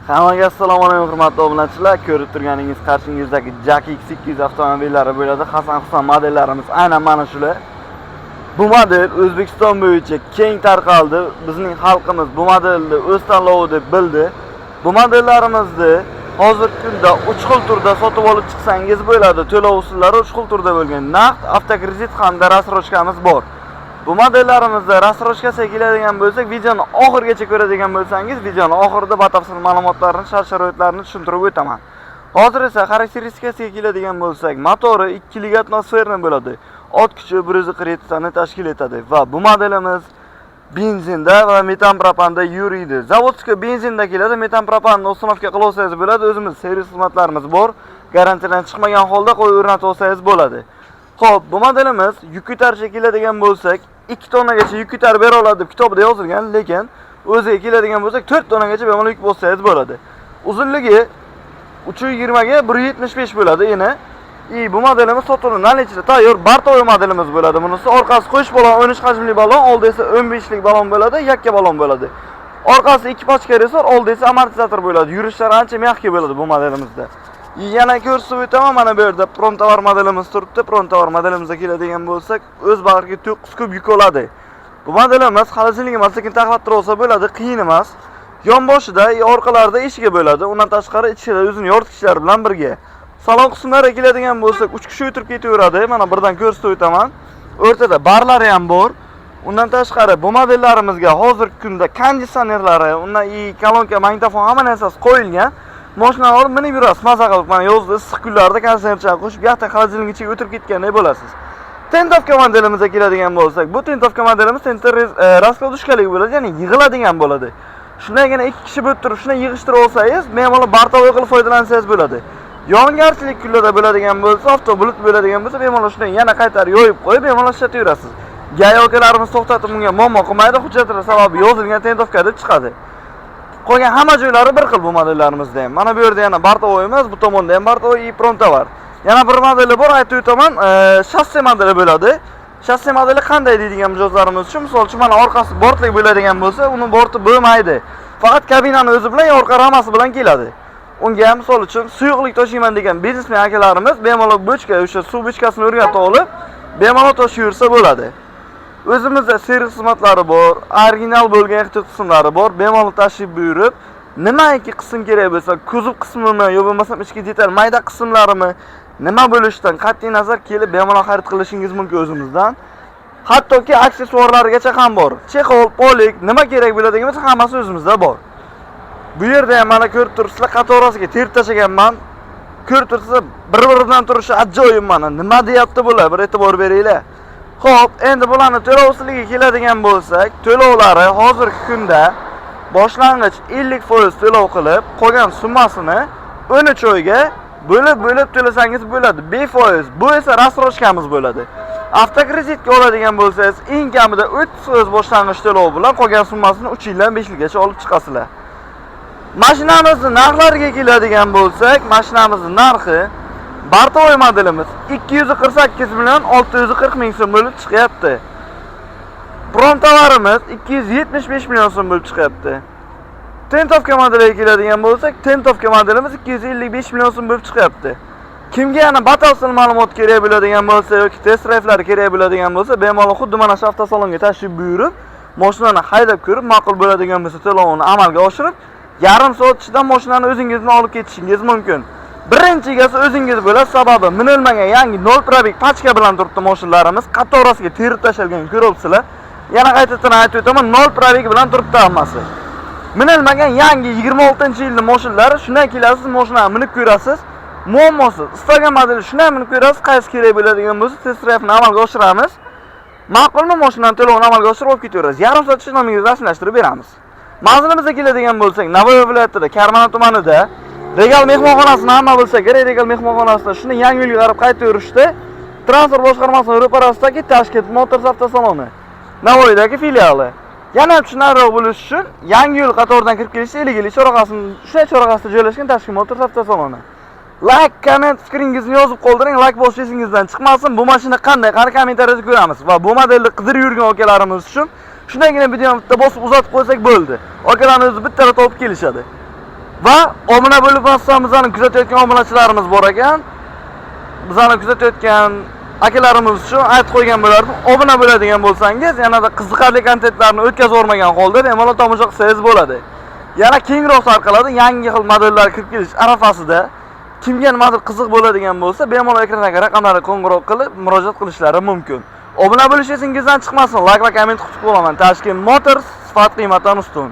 Hammaga assalomu alaykum, hurmatli obunachilar. Ko'rib turganingiz qarshingizdagi JAC X200 avtomobillari bo'ladi. Hasan Husan modellarimiz aynan mana shular. Bu model O'zbekiston bo'yicha keng tarqaldi. Bizning xalqimiz bu modelni o'z tanlovi deb bildi. Bu modellarimizni hozirgi kunda 3 xil turda sotib olib chiqsangiz bo'ladi. To'lov usullari 3 xil turda bo'lgan. Naqd, avtokredit hamda рассрочка miz bor. Bu modellarimizda рассрочка siga keladigan bo'lsak, videoni oxirigacha ko'radigan bo'lsangiz, videoni oxirida batafsil ma'lumotlarni, shart-sharoitlarni tushuntirib o'taman. Hozir esa xarakteristikasiga keladigan bo'lsak, motori 2 lik атмосферный bo'ladi. Ot kuchi 147 tani tashkil etadi va bu modelimiz benzinda va metan propanda yuriydi. Заводской benzinda keladi, metan propanni установка qilib olsangiz bo'ladi. O'zimiz servis xizmatlarimiz bor. Garantiyadan chiqmagan holda qo'yib o'rnatib olsangiz bo'ladi. Xo'p, bu modelimiz yuk ko'tarishga keladigan bo'lsak, 2 tonnagacha yuk ko'tarib bera oladi deb kitobida yozilgan, lekin o'ziga keladigan bo'lsak, 4 tonnagacha bemalol yuk bossangiz bo'ladi. Uzunligi 320 ga 175 bo'ladi eni. И bu modelimiz sotuvni наличие da tayyor бортовой modelimiz bo'ladi. Bunisi orqasi qo'sh balon, 13 hajmli balon, oldi esa 15 lik balon bo'ladi, yakka balon bo'ladi. Orqasi ikki pachka ressor, oldi esa amortizator bo'ladi. Yurishlari ancha мягкий bo'ladi bu modelimizda. И yana ko'rsatib o'taman, mana bu yerda Promtovar modelimiz turibdi. Promtovar modelimizga keladigan bo'lsak, o'z bag'riga 9 kub yuk oladi. Bu modelimiz холодильник emas, lekin taxlattirib olsa bo'ladi, qiyin emas. Yonboshida, orqalarida eshigi bo'ladi. Undan tashqari ichida o'zini yoritgichlari bilan birga. Salon qismlariga keladigan bo'lsak, 3 kishi o'tirib ketaveradi. Mana birdan ko'rsatib o'taman. O'rtada barlari ham bor. Undan tashqari bu modellarimizga hozirgi kunda konditsionerlari, undan и kolonka, magnitofon, hamma narsasi qo'yilgan. Mashinani olib minib yurasiz, maza qilib, mana yozda issiq kunlarda konditsionerchani qo'shib, yaxta холодильник ichiga o'tirib ketgandek bo'lasiz. Тентовка modelimizga keladigan bo'lsak, bu тентовка modelimiz tenta раскладушка lik bo'ladi, ya'ni yig'iladigan bo'ladi. Shundagina ikki kishi bo'lib turib, shuni yig'ishtirib olsangiz, bemalol бортовой qilib foydalansangiz bo'ladi. Yog'ingarchilik kunlarda bo'ladigan bo'lsa, oftob bulut bo'ladigan bo'lsa, bemalol shunday yana qaytarib yoyib qo'yib, bemalol ishlataverasiz. ГАИ akalarimiz to'xtatib bunga muammo qilmaydi, hujjatlar sababi yozilgan тентовка deb chiqadi. Qolgan hamma joylari bir xil bu modellarimizda ham. Mana bu yerda yana бортовой imiz, bu tomonda ham бортовой и promtovar. Yana bir modeli bor, aytib o'taman, shassi modeli bo'ladi. Shassi modeli qanday deydigan mijozlarimiz uchun, misol uchun, mana orqasi bortlik bo'ladigan bo'lsa, uni borti bo'lmaydi. Faqat kabinani o'zi bilan orqa ramasi bilan keladi. Unga ham, misol uchun, suyuqlik toshiyman degan biznesmen akalarimiz bemalol bochka, o'sha suv bochkasini o'rgatib olib, bemalol toshib yursa bo'ladi. O'zimizda servis xizmatlari bor, original bo'lgan ehtiyot qismlari bor. Bemalol tashrif buyurib, nimaiki qism kerak bo'lsa, kuzov qismimi yo bo'lmasam ichki detal mayda qismlarimi, nima bo'lishidan qat'iy nazar kelib bemalol xarid qilishingiz mumkin o'zimizdan. Hattoki aksessuarlargacha ham bor. Чехол, полик, nima kerak bo'ladigan bo'lsa, hammasi o'zimizda bor. Bu yerda ham mana ko'rib turibsizlar, qatorasiga terib tashlaganman. Ko'rib turibsizlar, bir-biridan turishi ajoyib mana. Nima deyapti bular? Bir e'tibor beringlar. Xo'p, endi bularni to'lov usuliga keladigan bo'lsak, to'lovlari hozirgi kunda boshlang'ich 50% to'lov qilib, qolgan summasini 13 oyga bo'lib-bo'lib to'lasangiz bo'ladi. Befoiz. Bu esa рассрочка miz bo'ladi. Avtokreditga oladigan bo'lsangiz, eng kamida 30% boshlang'ich to'lov bilan qolgan summasini 3 yildan 5 yilgacha olib chiqasizlar. Mashinamizni narxlariga keladigan bo'lsak, mashinamizni narxi бортовой modelimiz 248 million 640 ming so'm bo'lib chiqyapti. Promtovarimiz 275 million so'm bo'lib chiqyapti. Тентовка modeliga keladigan bo'lsak, тентовка modelimiz 255 million so'm bo'lib chiqyapti. Kimga yana batafsil ma'lumot kerak bo'ladigan bo'lsa yoki test drive'lari kerak bo'ladigan bo'lsa, bemalol xuddi mana shu avtosalonga tashrif buyurib, mashinani haydab ko'rib, ma'qul bo'ladigan bo'lsa to'lovini amalga oshirib, yarim soat ichida mashinani o'zingizni olib ketishingiz mumkin. Birinchi egasi o'zingiz bo'lasiz, sababi minilmagan yangi 0 пробег pachka bilan turibdi mashinalarimiz, qatorasiga terib tashalgan, ko'ryapsizlar. Yana qaytadan aytib o'taman, 0 пробег bilan turibdi hammasi. Minilmagan yangi 26-yilning mashinalari, shundan kelasiz, mashinani minib ko'rasiz. Muammosiz. Istalgan modeli shunday minib ko'rasiz, qaysi kerak bo'ladigan bo'lsa, test drive'ni amalga oshiramiz. Ma'qulmi, mashinani to'lovini amalga oshirib olib ketaverasiz. Yarim soat ichida nomingizni rasmiylashtirib beramiz. Manzilimizga keladigan bo'lsak, Navoiy viloyatida, Karmana tumanida Regal mehmonxonasini hamma bilsa kerak, Regal mehmonxonasida shuni yangi yo'lga qarab qaytaverishda transport boshqarmasining ro'parasidagi Tashkent Motors avtosaloni. Navoiydagi filiali. Yana ham tushunarliroq bo'lishi uchun yangi yo'l qatoridan kirib kelishda 50 yil chorrahasini, shunday chorrahasida joylashgan Tashkent Motors avtosaloni. Like, komment, fikringizni yozib qoldiring, like bosish esingizdan chiqmasin. Bu mashina qanday? Qani, kommentariyada ko'ramiz. Va bu modelni qidirib yurgan akalarimiz uchun shundagina videoni bitta bosib uzatib qo'ysak bo'ldi. Akalarni o'zi bittalar topib kelishadi. Va obuna bo'lib bizani kuzatayotgan obunachilarimiz bor ekan. Bizani kuzatayotgan akalarimiz uchun aytib qo'ygan bo'lardim. Obuna bo'ladigan bo'lsangiz, yanada qiziqarli kontentlarni o'tkazib yubormagan holda bemalol tomosha qilsangiz bo'ladi. Yana kengroq tarqaladi, yangi xil modellar kirib kelish arafasida. Kimga nimadir qiziq bo'ladigan bo'lsa, bemalol ekrandagi raqamlarga qo'ng'iroq qilib murojaat qilishlari mumkin. Obuna bo'lish esingizdan chiqmasin. Like va komment kutib qolaman. Tashkent Motors sifat qiymatdan ustun.